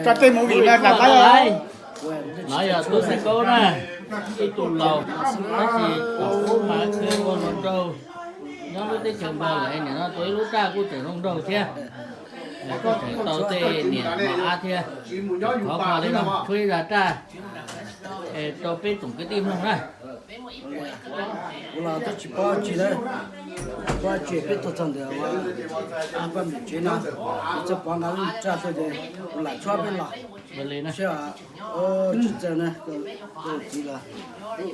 Tso tej movie no rau pab. No yog tub Xaiv Kaub na, ib tug laus, tab sis thaum ub mas wb ua hluas nraug nyob lub teb chaws Nplog lawm, nim no tau ib lub raj kuj tseem zoo nraug thiab. Kuj tseem tau tej niam mos ab thiab. Thov kho li no tshuab ib zag raj rau peb tsoom kwv tij mloog na. Kuv los twb tsis paub tsi na, paub tsis peb tuaj txog ntawm ua paj npim tsev no, txawm pom nqa lub raj tuaj ces kuv lam tshuab peb los. Seb tsis txawj na, txiv los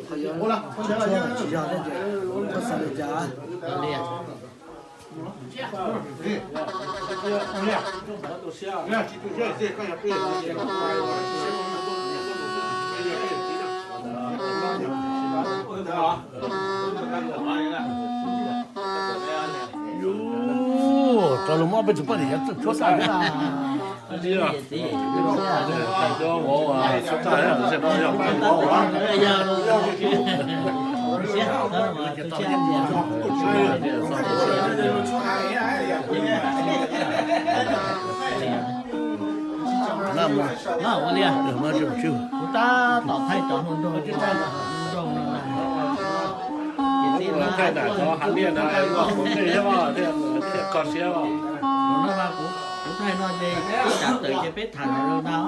qhov yuav tshuab tsis yog thiab ces koj xav li cas? Rov los muab peb tus poj niam tshuab tag. Kuv tab tom thaij cov hluas nraug, hluas nraug no na. Ces thaij nam cov hav liaj ntawd, kuv thaij no ces ib tsam tawm ces peb tham lawm ntag.